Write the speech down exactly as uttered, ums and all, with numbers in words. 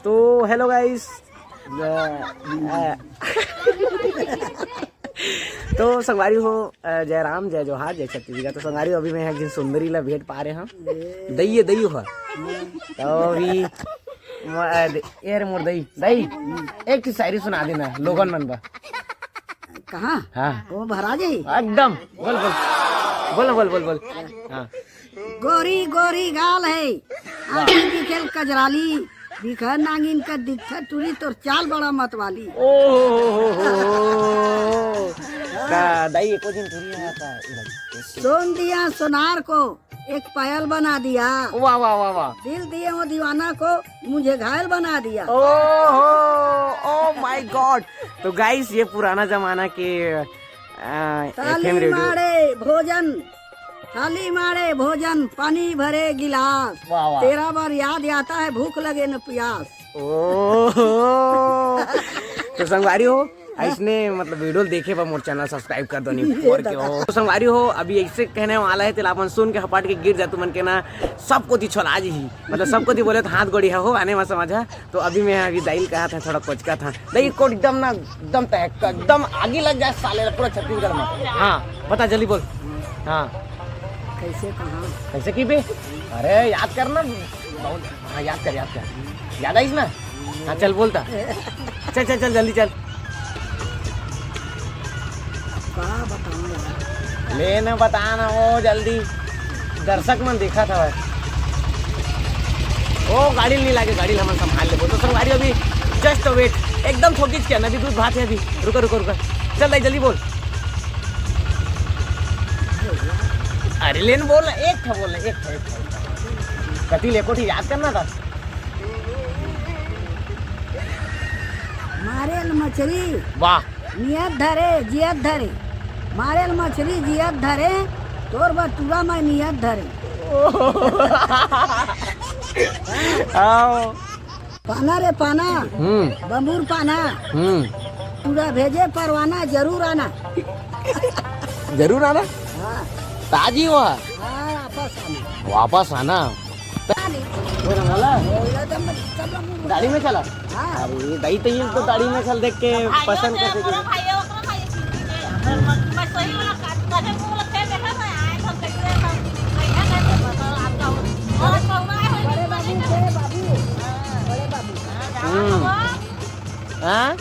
तो हेलो गाइस, तो संगवारी हो, अ, जय राम, जय जोहार, जय छत्तीसगढ़। तो संगवारी हो, अभी मैं एक झिन सुंदरी ला भेंट पारे हंव। दई ए, दई हो। तो अभी म-, अ, दे-, ए रे मोर दई, दई, एक ठो शायरी सुना देना लोगन मन बर। कहाँ? हाँ। वो भरा जाही। एकदम। बोल, बोल। बोल, बोल, बोल, बोल। हाँ। गोरी गोरी गाल हे, आँखी दिखेल कजराली, दिखा नागिन का दिखा टूरी, तोर चाल बड़ा मतवाली। ओ हो हो हो हो। का दाई एको झिन टूरी हे का? सोंधिया सोनार को एक पायल बना दिया। वाह, वाह, वाह, वाह। दिल दिए वो दीवाना को मुझे घायल बना दिया। ओ हो, oh my God। तो गाइस, ये पुराना जमाना के, अ, ताली एफएम रेडियो। मारे भोजन, ताली मारे भोजन, पानी भरे गिलास। वाह, वाह। तेरा बार याद आता है, भूख लगे न प्यास। ओ हो। तो संगवारी हो, अइसने मतलब वीडियो देखे बर मोर चैनल सब्सक्राइब कर दो, नहीं फोर के हो। तो संगवारी हो, अभी ऐसे कहने वाला है, तेला अपन सुन के हपट के गिर जा, तुमन के ना सब कोती छोला जी ही, मतलब सब कोती बोले तो हाथ गोड़ी है हो, आने में समझा। तो अभी मैं अभी दाई ल कहा था, थोड़ा कोचका था, दाई को एकदम ना, एकदम तहक, एकदम आगी लग जाए साले ला पूरा छत्तीसगढ़ में। हाँ, बता जल्दी बोल। हाँ। कैसे कहाँ? कैसे की बे? अरे याद करना, बहुत, हाँ, याद कर, याद कर। याद आइस ना? हाँ, चल बोलता। चल, चल, चल, जल्दी चल। का बताऊं यार? ले ना, बता ना वो जल्दी। दर्शक मन देखा था भाई। ओ, गाड़ी नहीं लागे, गाड़ी हमन संभाल लेबो। तो संगवारी अभी just wait, एकदम थोकिच के ना, अभी दूध भात है अभी। रुका, रुका, रुका। चल दाई, जल्दी बोल। अरे लेन बोल ना, एक था बोल ना, एक था, एक था, एक था। कति ले कोठी याद करना था। मारेल मछरी। वाह। नियत धरे, जियत धरे। मारेल मछरी जियत धरे, तोर बर टूरा मैं नियत धरे। आओ। पाना रे पाना, हम्म। बबूर पाना। हम्म। टूरा भेजे परवाना, जरूर आना। जरूर आना? हाँ। ताजी हुआ? हाँ, वापस आना। वापस आना? वो रंगाला? वो एकदम सब लोग दाढ़ी में चला? हाँ। अरे, दाई तो ये तो दाढ़ी में चल देख के पसंद कर देती है। बड़े बाबू के बाबू, बड़े बाबू। हम्म। हाँ?